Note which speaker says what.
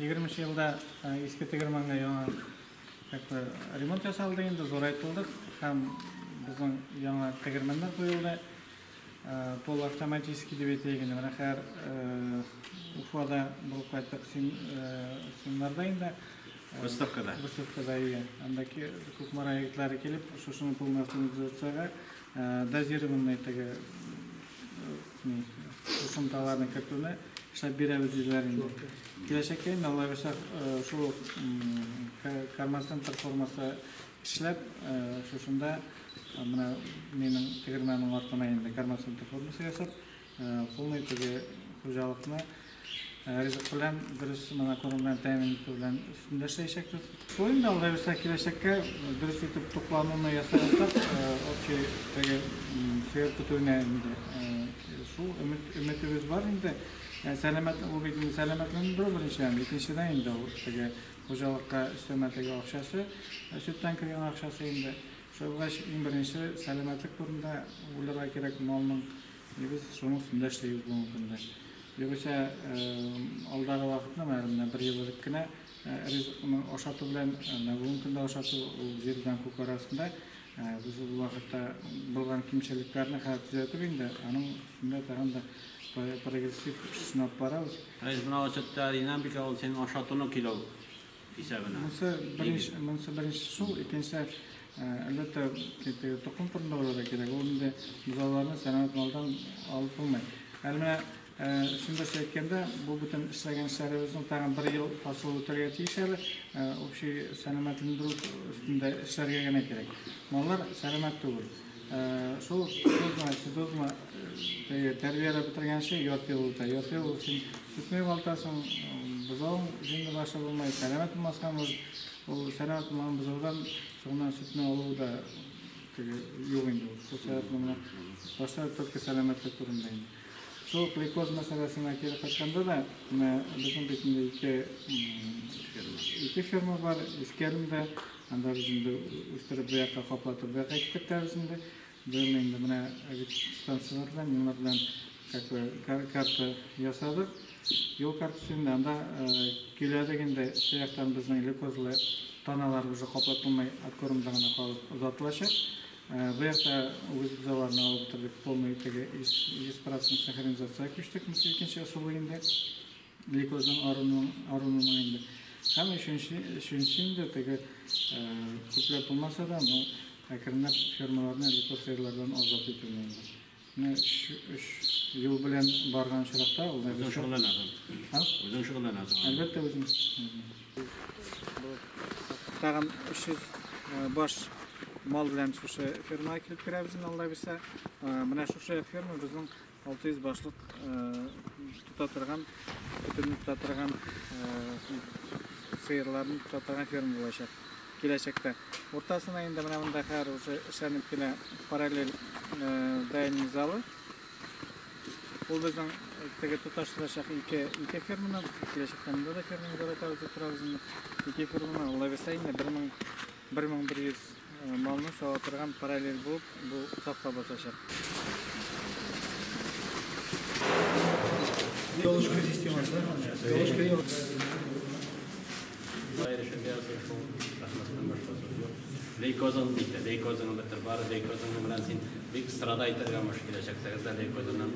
Speaker 1: 20 елда Иске Тегермәнгә яңа как бы ремонт ясалды инде, зурайтылдык һәм безнең яңа тегермәннәр куелды. Полуавтоматический дип әйтәйек инде. Менә хәзер Уфада булып кайттык семинарда инде.
Speaker 2: Выставкада.
Speaker 1: Выставкада, иә. Анда Кукмара егетләре килеп, шушыны полный автоматизациягә дозированный теге кушымталарны кертүне эшләп бирәбез диделәр инде. Киләчәккә инде Алла бирсә шул кормоцентр формасы эшләп, шушында менә минем тегермәннең артына инде кормоцентр формасы ясап, полный теге хуҗалыкны ризык белән, дөрес менә корм белән тәэмин итү белән өстендә эшләячәкбез. Шул инде Алла бирсә киләчәккә дөрес итеп туклануны ясасак, общий теге сыер көтүенә инде шул өметебез бар инде. Сәламәт, ул бит инде сәламәтләндерү беренчедән, икенчедән инде ул теге хуҗалыкка өстәмә теге акчасы, сөттән кергән акчасы инде. Шулай булгач, иң беренче сәламәтлек турында уйларга кирәк малның. Без шуның өстендә эшлибез бүгенге көндә. Югыйсә, алдагы вакытны, менә бер ел элек кенә ризыкны ашату белән, менә бүгенге көндә ашату ул җир белән күк арасында. Без ул вакытта булган кимчелекләрне хәзер төзәтеп инде, аның өстендә тагын да прогрессив эшне алып барабыз.
Speaker 2: Рәис, менә сөттә динамика ул синең ашатуны килү исәбенә.
Speaker 1: Монысы беренче шул, икенче, әлбәттә, токым турында уйларга кирәк. Ул инде бозауларны сәламәт малдан алып булмый. Әле менә чын әйткәндә, бу бөтен эшләгән эшләребезнең тагын бер ел фасыл үтәргә тиеш әле. Общий сәламәтләндерү өстендә эшләргә генә кирәк. Маллар сәламәт түгел. Шул тозма, ацидозма тәрбияләп бетергәнче ярты ел үтә. Ярты ел син сөтне югалтасың, бозауың җенле башы булмай, сәламәт булмаска может. Ул сәламәт булмаган бозаудан соңыннан сөтне алу да юк инде. Шул сәбәпле менә башта только сәламәтлек турында инде. Шул глюкоз мәсьәләсенә кире кайтканда да, менә безнең бит инде ике ферма бар, Искәлемдә, анда без инде үстереп бу якка каплатып бу якка китертәбез инде. Бүген инде менә станцияләр белән, юллар белән как бы карта ясадык. Юл картасы инде анда көйләдек инде, шул яктан безнең глюкозлы таналар уже каплатылмай, откормда гына калып озатылачак. Бу якта үгез бозауларны алып бетердек, полный теге 100% синхронизация күчтек, икенче ысулы инде глюкозның арынуның инде. Һәм өченче инде теге күпләп булмаса да, но әкренләп фермаларны глюкоз сыерлардан азат итү инде. Менә өч юл белән барган очракта ул
Speaker 2: Үзең шөгыльләнәсең. Үзең шөгыльләнәсең.
Speaker 1: Әлбәттә, үзем. Тагын 300 баш мал белән шушы фермага килеп керәбез инде, Алла бирсә. Менә шушы ферма безнең 600 башлык тота торган, көтүне тота торган, сыерларны тота торган ферма булачак киләчәктә. Уртасына инде менә монда хәзер уже эшләнеп килә параллель дайный залы. Ул безнең теге тоташтырачак ике ферманы, киләчәктә монда да ферманы зур дип торабыз инде. Ике ферманы, Алла бирсә инде 1100 малны сава торган параллель булып бу сафка басачак.
Speaker 3: Ёлочка системасы, да? Ёлочка, ёлочка.
Speaker 2: Лейкозың бит, лейкозың бетер, бары лейкозың белән син бик страда итәргә мөш киләчәктә, лейкозыңнан.